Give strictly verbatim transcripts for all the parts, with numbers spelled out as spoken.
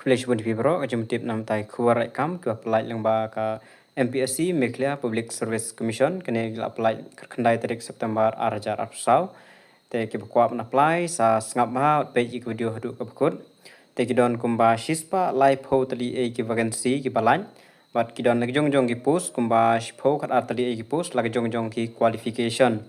Plie shibun ïa phi baroh, ka jingtip namar ki khubor treikam kiba pynlait lyngba ka M P S C, Meghalaya Public Service Commission, kane ki la pynlait khatkhyndai tarik September ar hajar arphew saw. Te kiba kwah ban apply sa sngap bha, peit ïa ka video haduh kaba kut. Te ki don kumba shispah laiphew tylli ei ki vacancy kiba lait, bad ki don la ki jong jong ki post kumba shiphew khatar tylli ei ki post, la ki jong jong ki qualification.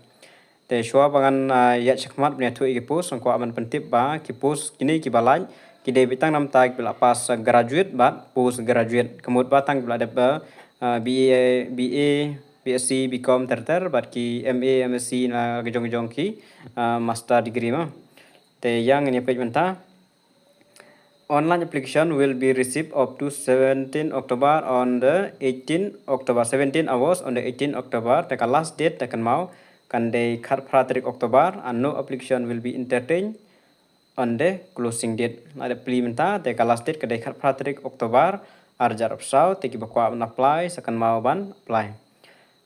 Te shuwa ba ngan, ah, ïaid shakhmat ban ïathuh ïa ki post, nga kwah ban pyntip ba ki post kine kiba lait ki dei beit tang namar kiba la pass, ah, graduate bad post graduate. Ka mut ba tang kiba la dep, ah, B A, B A, B S C, B Com ter ter, bad ki M A, M S C, la ki jong jong ki, ah, master degree mo. Te ïa ngin ïa peit mynta. Online application will be received up to seventeen October. On the eighteen October, seventeen hours on the eighteen October, te ka last date te kynmaw kan dei khatphra tarik October, and no application will be entertained on the closing date. La dep plie mynta, te ka last date ka dei khatphra tarik October ar hajar arphew saw, te kiba kwah ban apply sa kynmaw ban apply.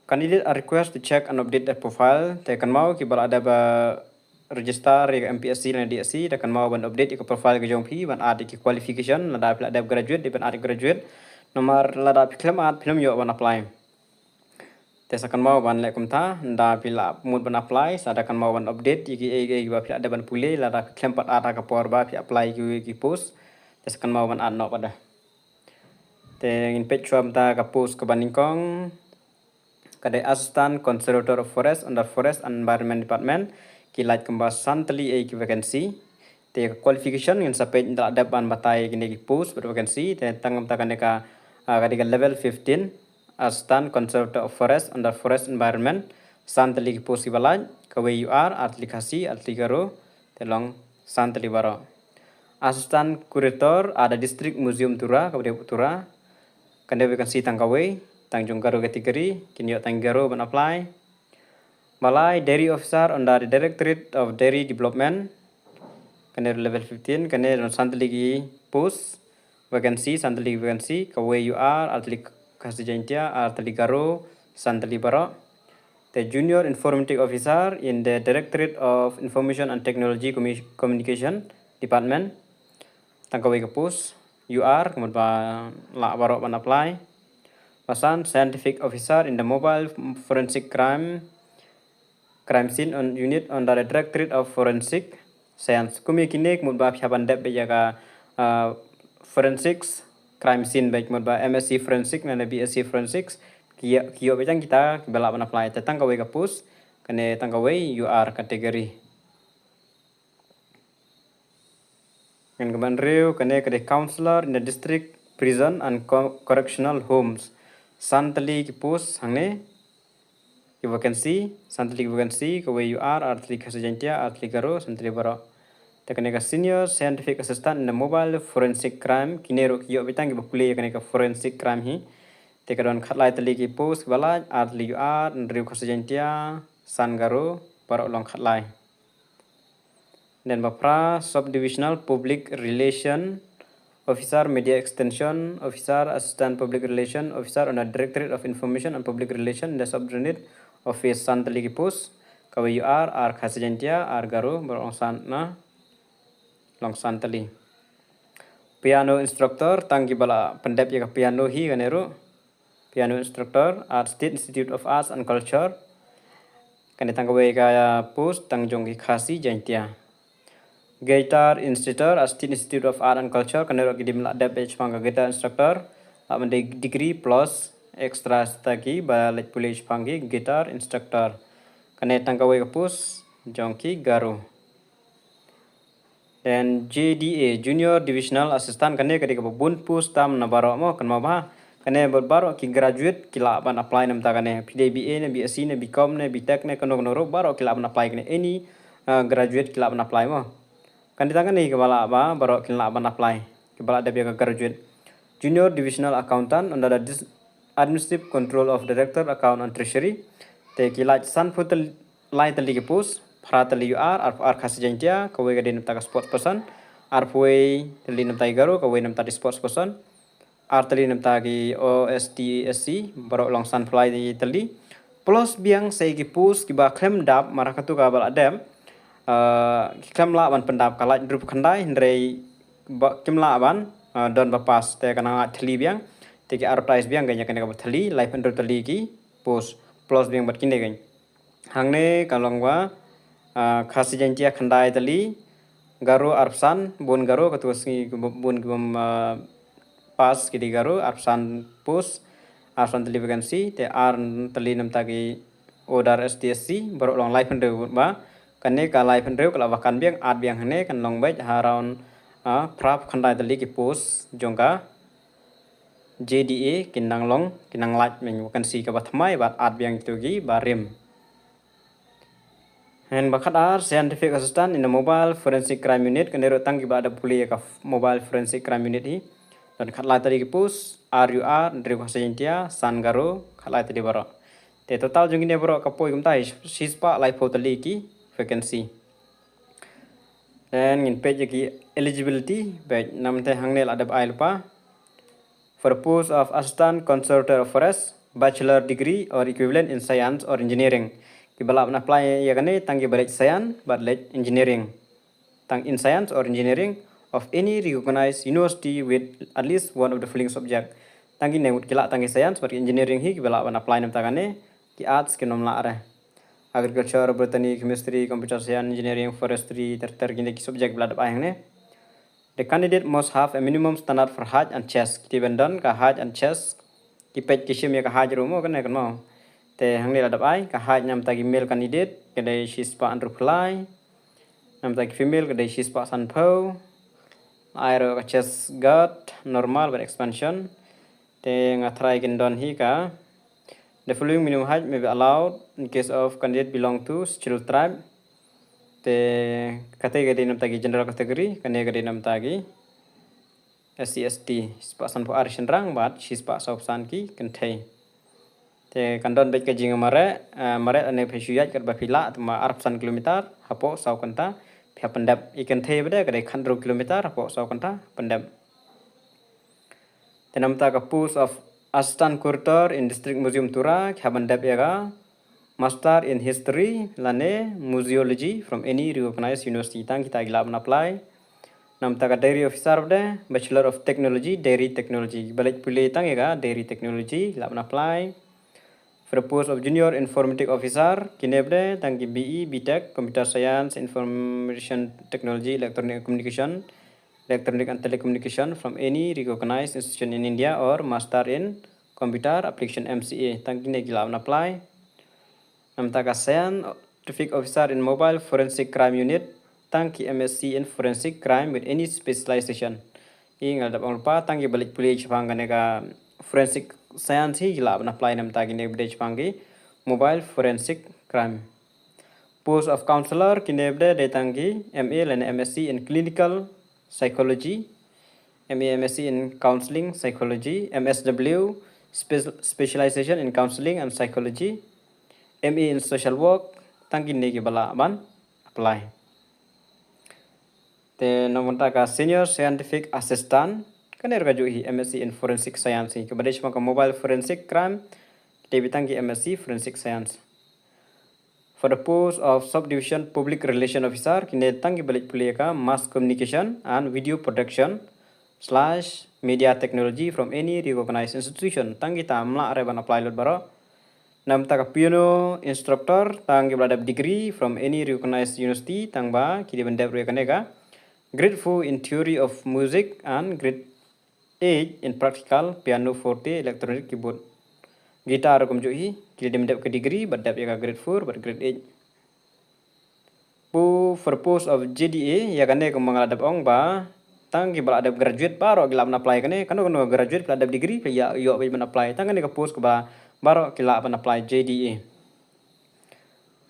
Candidate are requested to check and update their profile. Te kynmaw kiba la dep, ah, register ïa ka M P S C lane D S C, te kynmaw ban update ïa ka profile ka jong phi, ban add ïa ki qualification, lada phi la dep graduate, dei ban add graduate. Namar lada phi khlem add, phim ïoh ban apply. Te sa kynmaw ban leh kumta, lada phi la mut ban apply, sa da kynmaw ban update ïa ki ei ei ba phi la dep ban pule, lada phi khlem pat add ha ka por ba phi apply ïa ki, ki post. Te sa kynmaw ban add noh pat da. Te ngin peit shuwa mynta ka post kaba nyngkong. Ka dei Assistant Conservator of Forest under Forest and Environment Department, ki lait kumba san tylli ei ki vacancy. Te ka qualification ngin sa peit, ynda la dep ban batai kine ki post bad vacancy. Te tang mynta kane ka, ah, ka dei ka level fifteen, Assistant Conservator of Forest under Forest Environment, san tylli ki post kiba lait, kawei U R, ar tylli Khasi, ar tylli Garo, te long san tylli baroh. Assistant Curator at the District Museum Tura, kaba dei Tura. Kane vacancy tang kawei, tang jong Garo category, kin ïoh tang Garo ban apply. Ba lai, Dairy Officer under the Directorate of Dairy Development. Kane level fifteen, kane don san tylli ki post, vacancy, san tylli ki vacancy, kawei U R, ar tylli Khasi Jaintia, ar tylli Garo, san tylli baroh. Te Junior Informatic Officer in the Directorate of Information and Technology Commu-, Communication Department. Tang kawei ka post, U R, ka mut ba lah baroh ban apply. Ba san, Scientific Officer in the Mobile Forensic Crime, Crime Scene un-, Unit under the Directorate of Forensic Science. Kum ïa kine ka mut ba phi hap ban dep beit ïa ka, ah, forensics, crime scene beit, ka mut ba M S C Forensic ne B S C Forensics, ki ïoh, ki ïoh beit tang kita kiba lah ban apply. Te tang kawei ka post, kane tang kawei U R category. Ngan kaba hynriew, kane ka dei Counselor in the District Prison and Co-, Correctional Homes. San tylli ki post hangne, ki vacancy, san tylli ki vacancy, kawei U R, ar tylli Khasi Jaintia, ar tylli Garo, san tylli baroh. Te kane ka Senior Scientific Assistant in the Mobile Forensic Crime, kine ruh ki ïoh beit tang kiba pule ïa kane ka forensic crime hi. Te ka don khatlai tylli ki post kiba lait, ar tylli U R, hynriew Khasi Jaintia, san Garo, baroh long khatlai. Then ba phra, Subdivisional Public Relation Officer, Media Extension Officer, Assistant Public Relation Officer under Directorate of Information and Public Relation, the Subordinate Office, san tylli ki post, kawei U R, ar Khasi Jaintia, ar Garo, baroh long san, na, long san tylli. Piano Instructor, tang kiba la pyndep ïa ka piano hi kane ruh. Piano Instructor at State Institute of Arts and Culture. Kane tang kawei ka post tang jong ki Khasi Jaintia. Guitar Instructor at State Institute of Art and Culture, kane ruh ki dei ban lah dep shaphang ka guitar instructor. Lah ban dei degree plus extra study ba leit pule shaphang ki guitar instructor. Kane tang kawei ka post jong ki Garo. Then J D A, Junior Divisional Assistant, kane ka dei kaba bun post tam na baroh mo, kynmaw ba. Kane ba baroh ki graduate ki lah ban apply na bynta kane. Phi dei B A ne, B S C ne, B Com ne, B Tech ne, kano kano ruh baroh ki lah ban apply kane. Any, uh, graduate ki lah ban apply mo. Kane tang kane kaba lah ba, baroh ki lah ban apply. Kiba lah dep ïa ka graduate. Junior Divisional Accountant under the dis-, Administrative Control of Director Account and Treasury. Te ki lait sanphew tyl-, lai tylli ki post, phra tylli U R, ar, ar Khasi Jaintia, kawei ka dei na bynta ka sports person, arphew wei tylli na bynta ki Garo, kawei na bynta ki sports person, ar tylli na bynta ki O S T S C, baroh long sanphew lai tylli. Plus biang sa ki post kiba khlem dap, namar katu kaba lah dep, eh, ki khlem lah ban pyndap, ka lait hynriewphew khyndai, hynrei ba kim lah ban ah, don ba pass, te ka nang lait tylli biang. Te ki advertise biang ka ïa kane kaba tylli, laiphew hynriew tylli ki post, plus biang bad kine ka. Hangne ka long ba, ah, Khasi Jaiñtia khyndai tylli, Garo arphew san, bun Garo, katto ka sngi bun ki bym, ah, pass ki dei Garo, arphew san post, arphew san tylli vacancy, te ar tylli namta ki order S T S C, baroh long laiphew hynriew ba. Kane ka laiphew hynriew ka la ba kan biang, add biang hangne kan long beit ha around, ah, phraphew khyndai tylli ki post jong ka J D A, ki nang long, ki nang lait meng vacancy kaba thymmai bad add biang kito kiba rim. Hynba khatar, scientific assistant in the mobile forensic crime unit, kane ruh tang kiba da pule ïa ka f-, mobile forensic crime unit hi. Don khatlai tylli ki post, ar U R, hynriew Khasi Jaiñtia, san Garo, khatlai tylli baroh. Te total jong kine baroh ka poi kumta hi, shispah laiphew tylli ki vacancy. Then ngin peit ïa ki eligibility, peit namte hangne la dep ai lypa. For the post of Assistant Conservator of Forest, bachelor degree or equivalent in science or engineering. Kiba lah ban apply ïa kane tang kiba leit science bad leit engineering. Tang in science or engineering of any recognized university with at least one of the following subject. Tang kine ngut ki lah tang ki science bad engineering hi kiba lah ban apply namta kane, ki arts kim lah re. Agriculture, botany, chemistry, computer science, engineering, forestry, ter ter kine ki subject ba la dep ai hangne. The candidate must have a minimum standard for height and chest. Ki dei ban don ka height and chest. Ki peit ki shim ïa ka height ruh mo kane kan mo. Te hangne la dep ai ka height namta ki male candidate ka dei shispah hynriewphew lai. Namta ki female ka dei shispah sanphew. Ai ruh ka chest girth normal bad expansion. Te nga tharai kin don hi ka, the following minimum height may be allowed in case of candidate belong to scheduled tribe. Te kata ka dei namta ki general category, kane ka dei namta ki S C S T, shispah sanphew ar shynrang bad shispah sawphew san ki kynthei. Te kan don beit ka jingmareh, eh, mareh lane phi shu ïaid katba phi lah, te ma arphew san kilometer hapoh saw kynta phi hap pyndep. I kynthei bad ka dei khathynriew kilometer hapoh saw kynta pyndep. Te namta ka post of Assistant Curator in District Museum Tura, ki hap ban dep ïa ka Master in History lane Museology from any recognized university, tang kita ki lah ban apply. Namta ka Dairy Officer bad Bachelor of Technology, Dairy Technology. Ba leit pule tang ïa ka Dairy Technology lah ban apply. For the post of Junior Informatic Officer, kine bad tang ki B E, B Tech, Computer Science, Information Technology, Electronic Communication, Electronic and Telecommunication from any recognized institution in India or Master in Computer Application, M C A, tang kine ki lah ban apply. Namta ka Scientific Officer in Mobile Forensic Crime Unit, tang ki M S C in Forensic Crime with any specialization. I nga la dep ong lypa, tang kiba leit pule shaphang kane ka Forensic Science hi ki lah ban apply namta kine bad shaphang ki Mobile Forensic Crime. Post of Counselor, kine bad dei tang ki M A lane M S C in Clinical Psychology, M A M S C in Counseling Psychology, M S W, spe-, Specialization in Counseling and Psychology, M A in Social Work, tang kine kiba lah ban apply. Te namta ka Senior Scientific Assistant, kane ruh ka juh hi M S C in Forensic Science hi, kaba dei shaphang ka Mobile Forensic Crime, te bad tang ki M S C Forensic Science. For the post of Subdivision Public Relation Officer, kine tang kiba leit pule ka Mass Communication and Video Production slash Media Technology from any recognized institution. Tang kita ym lah re ban apply lut baroh. Namta ka Piano Instructor, tang kiba la dep degree from any recognized university, tang ba ki dei ban dep ruh ïa kane ka Grade four in Theory of Music and Grade eight in Practical, Piano Forte, Electronic Keyboard. Guitar kumjuh hi, ki dei ban dep ka degree bad dep ïa ka Grade four bad Grade eight. Pu-, for post of J D A, ïa kane kumba nga la dep ong ba tang kiba la dep graduate baroh ki lah ban apply kane, kano kano graduate phi la dep degree phi ïa, ïoh beit ban apply, tang kane ka post kaba baroh ki lah ban apply, J D A.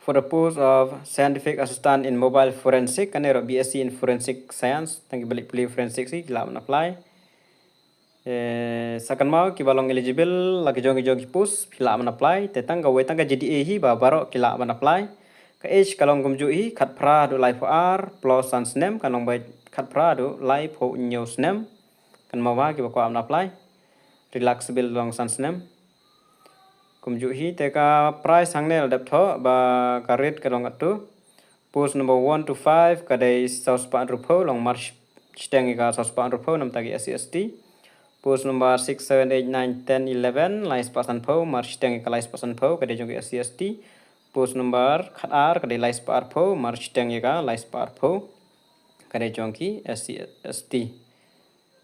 For the post of Scientific Assistant in Mobile Forensic, kane ruh B S c in Forensic Science, tang kiba leit pule forensic hi ki lah ban apply. Eh, sa kynmaw kiba long eligible la ki jong ki jong ki post phi lah ban apply, te tang kawei tang ka J D A hi ba baroh ki lah ban apply. Ka age ka long kumjuh hi, khatphra haduh laiphew ar plus san snem, kan long ba khatphra haduh laiphew hynñiew snem. Kynmaw ba kiba kwah ban apply, relaxable long san snem. Kumjuh hi, te ka price hangne la dep thoh ba ka rate ka long katto. Post number one to five ka dei saw spah hynriewphew, long march shiteng ïa ka saw spah hynriewphew namar ki S C S T. Post number six, seven, eight, nine, ten, eleven, lai spah sanphew, mar shiteng ïa ka lai spah sanphew, ka dei jong ki S C S T. Post number khatar, ka dei lai spah arphew, mar shiteng ïa ka lai spah arphew, ka dei jong ki S C S T.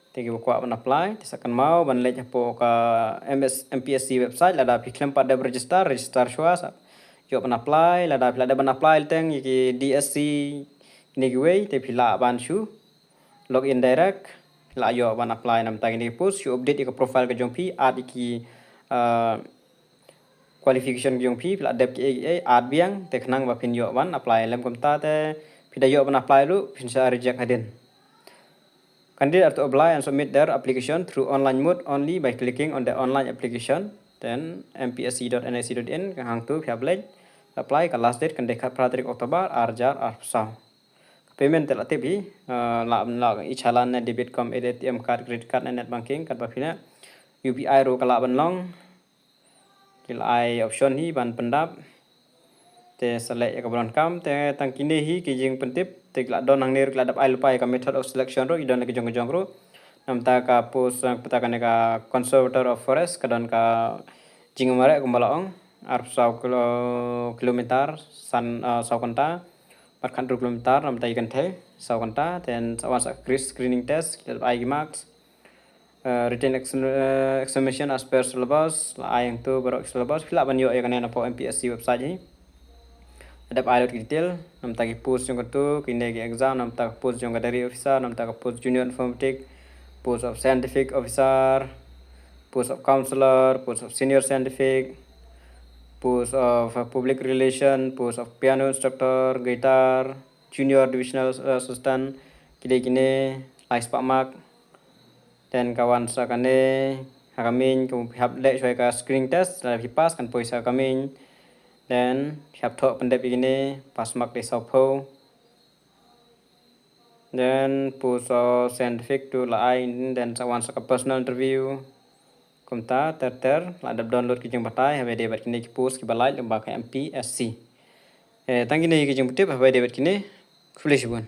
Te kiba kwah ban apply, te sa kynmaw ban leit hapoh ka M S, M P S C website, lada phi khlem pat dep register, register shuwa sa. Ïoh ban apply, lada phi la dep ban apply teng ïa ki D S C, kine kiwei, te phi lah ban shu log in direct, phi lah ïoh ban apply namar kine ki post, shu update ïa ka profile ka jong phi, add ïa ki, uh, qualification ka jong phi, phi lah dep kiei kiei, add biang, te khnang ba phin ïoh ban apply, lym kumta te phi da ïoh ban apply ruh, phin sa reject hadien. Candidate are to apply and submit their application through online mode only by clicking on the online application, then M P S C dot N I C dot in, ka hangtu phi hap leit apply, ka last date kan dei khatphra tarik October, ar hajar arphew saw. Payment te la tip hi, uh, lah ban lah i challan ne debit cum A T M card, credit card ne net banking, katba phi ne. U P I ruh ka lah ban long. Ki la ai option hi ban pyndap. Te select ïa kaba donkam, te tang kine hi ki jingpyntip, te ki la don hangne ruh, ki la dep ai lypa ïa ka method of selection ruh, ki don ki jong ki jong ruh. Namar ka post, namar kane ka Conservator of Forest, ka don ka jingmareh kumba la ong, arphew saw kilo-, kilometer, san, uh, saw kynta, bad khathynriew kilometer, namar ïa kane, saw kynta, then sa wan sa screening test, ki la dep ai ki marks. Uh, written exam-, uh, examination as per syllabus, la ai hangtu baroh syllabus, phi lah ban ïoh ïa kane napoh M P S C website hi. La dep ai lut ki detail, namar ki post jong katu, kine ki exam, namar ka post jong ka dairy officer, namar ka post junior informatic, post of scientific officer, post of counselor, post of senior scientific, post of, uh, public relation, post of piano instructor, guitar, junior divisional, uh, assistant, ki dei kine, lai spah mark. Then ka wan sa kane, ha ka main, ka phi hap leh shuwa ka screening test, lada phi pass kan poi sa ka main. Then phi hap thoh pyndep ïa kine, pass mark dei sawphew. Then post of scientific tu la ai, then sa wan sa ka personal interview. Kumta ter ter, la dep download ki jingbatai, haba ïadei bad kine ki post kiba lait lyngba ka M P S C. Eh, tang kine ki jingpyntip, haba ïadei bad kine, khublei shibun.